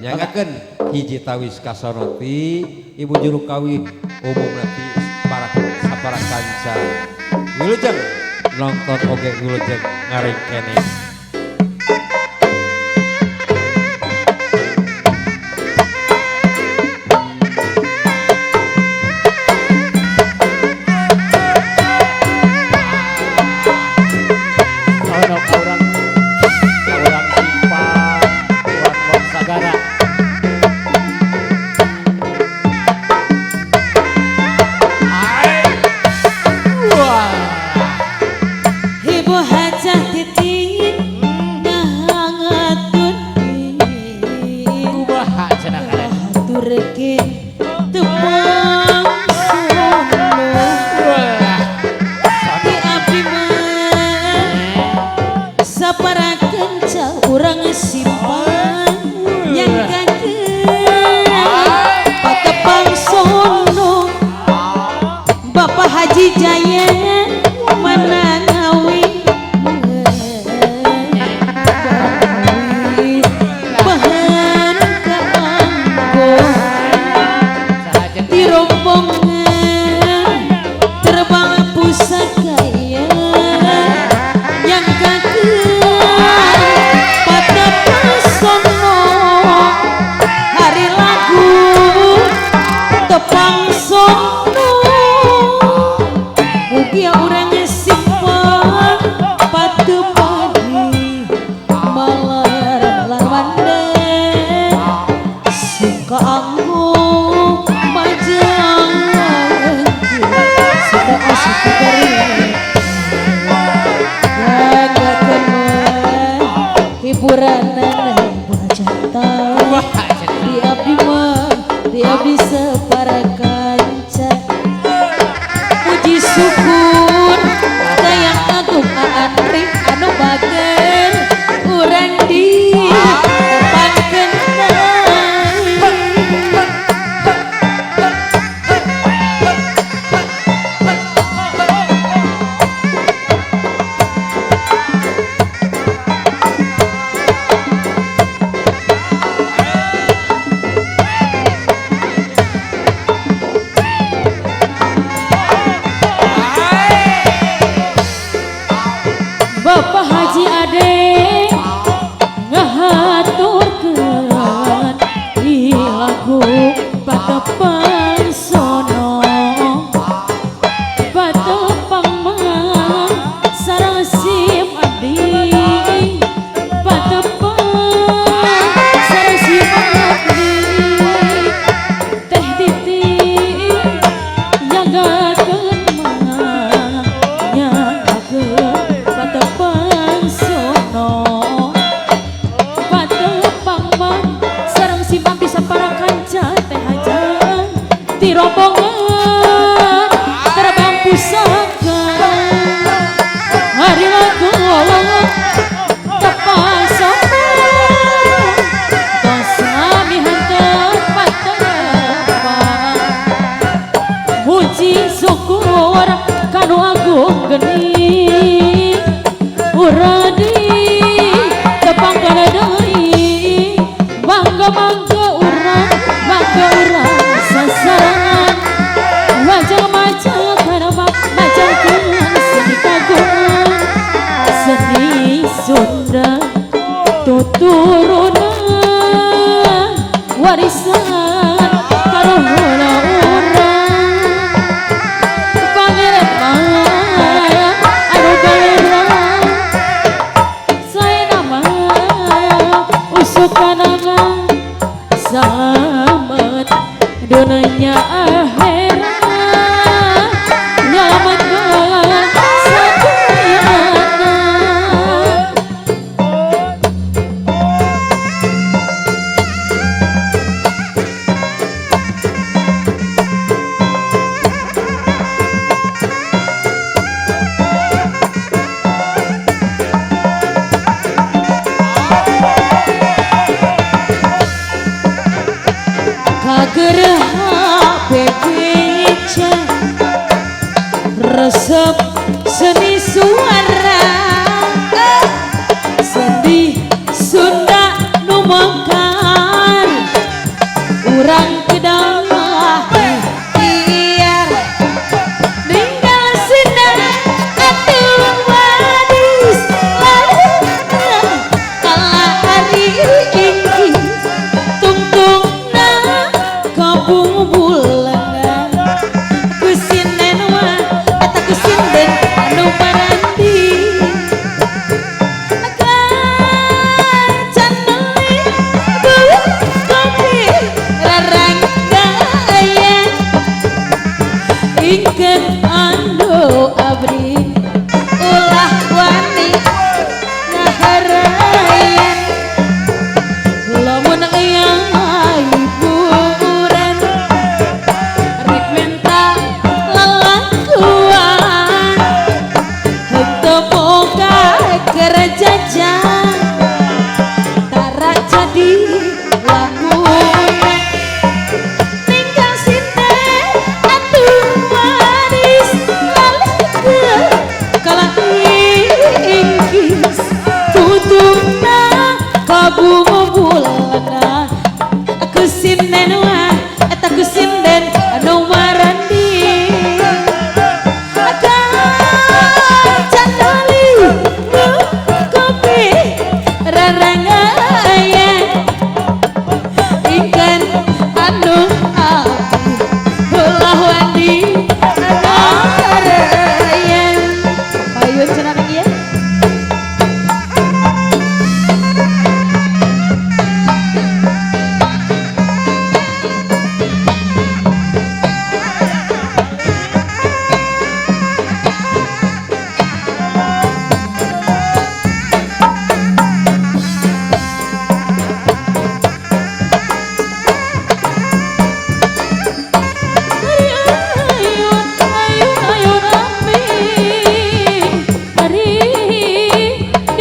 Nyangakeun hiji tawis kasoroti Ibu juru kawi umum nanti para sapara kanca. Wilujeng nonton oge wilujeng ngaring keneh. Sono kurang kurang simpang kurang Wongsagara. Wah. Ibu hajah titik ngahangatun Kumaha cenah karen? Haturkeun tepang sono. Wah. Di abdi mah sapara kenca urang simpang nyanggakeun patepang sono. Bapak Haji Jaya mana ngawi bahan kaanggo di rombongan terbang pusaka yang kakeun patepang sono. Hari lagu tepang sono mugia urang simpang patu pagi malar larwanda suka anggo majang suka asup kering gagakeun hiburan bajata di abdi mah di abdi separa kanca. Puji syukur dayang agung Andri anu bager urang di tepangkeun. Bapak Haji Ade ngahaturkeun lagu patepang sono patepang mah sareng sim abdi patepang sareng sim abdi teh titi nyanggakeun mah nyanggakeun patepang sono patepang mah sareng simpang bisa para kanca teh hajan ti rombongan terbang pusaka hari lagu tepang sono sami henteu patepang muji syukur kanu agung geni urang di tepang kana deui mangga mangga urang mangga urang sasaran wajah maca kana macakeun seni kagungan seni Sunda tuturunan warisan karuhuna urang pangeran mah anu galera saena mah usukanana salamet dunia akhirat nyalametkeun sadayana. Kagerha bebeca resep seni suara sedih Sunda nu mekar. Hiburan rek minta lelakuan henteu boga kerja tara jadi lakuan ninggal sinden atuh manis laleke kala ingkis tutupna kabungo-bulana aku sinden wah eta ku sinden anu marandi canali kopi rarangayan ikan anu api ulah wandi ngarayan payun cenah ieu. Ari ayun ayun ayun ami ari di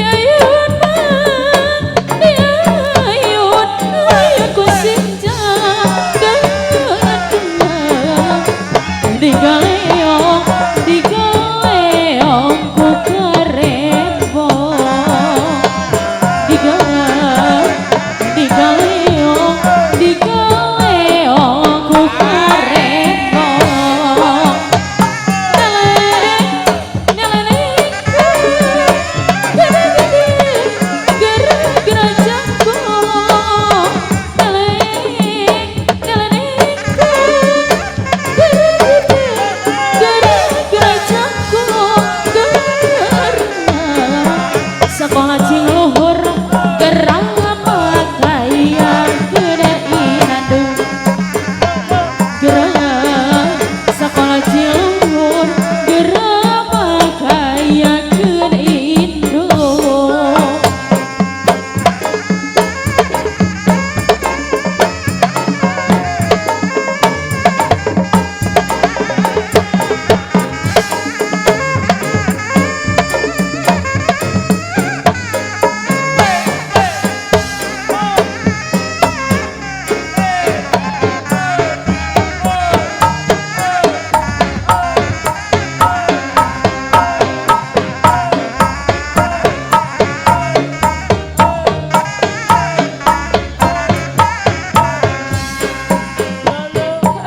ayun mah di ayun ayun ku sinja digaleong digaleong ku karebo digaleong digaleong ku karebo sekolah cing luhur gerang kaya gede inandung gerang sekolah ciluhur gerang kaya gede indung.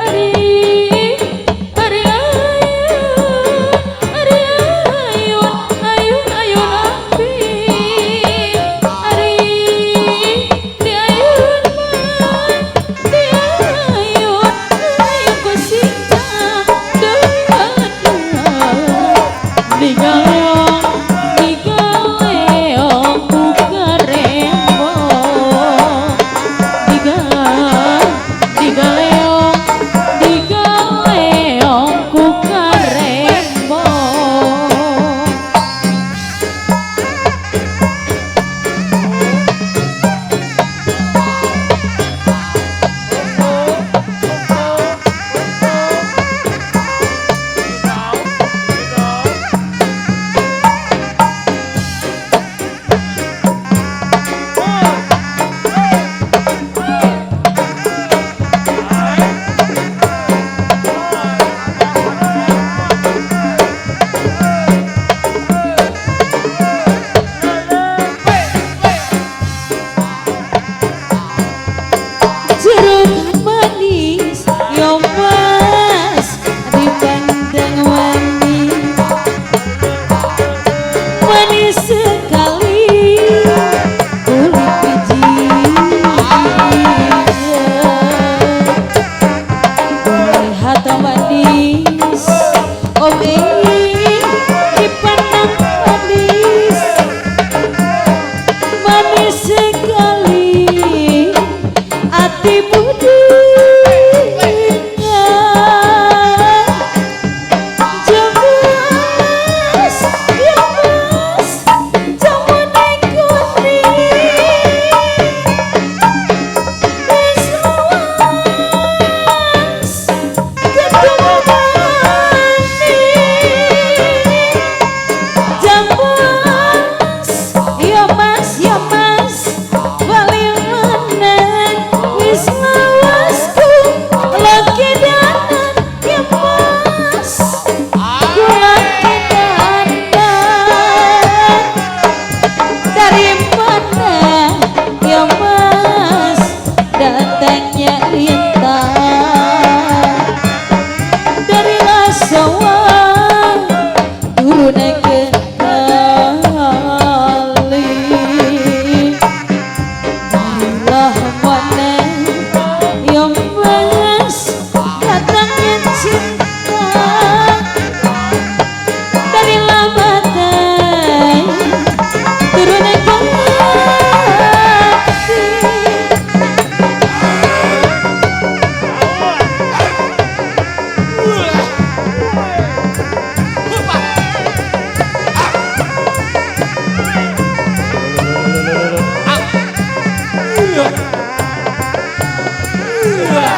Ari ari ayun ari ayun ayun ayun api ari di ayun mah di ayun ayun ku sinta digaleong digaleong ku karembo digaleong digaleong ku karembo. Jeruk manis yo mas dipandang manis manis sekali kulit biji lihat manis om dipandang manis manis sekali ati budi jemas ya mas jamune kuning. Wah.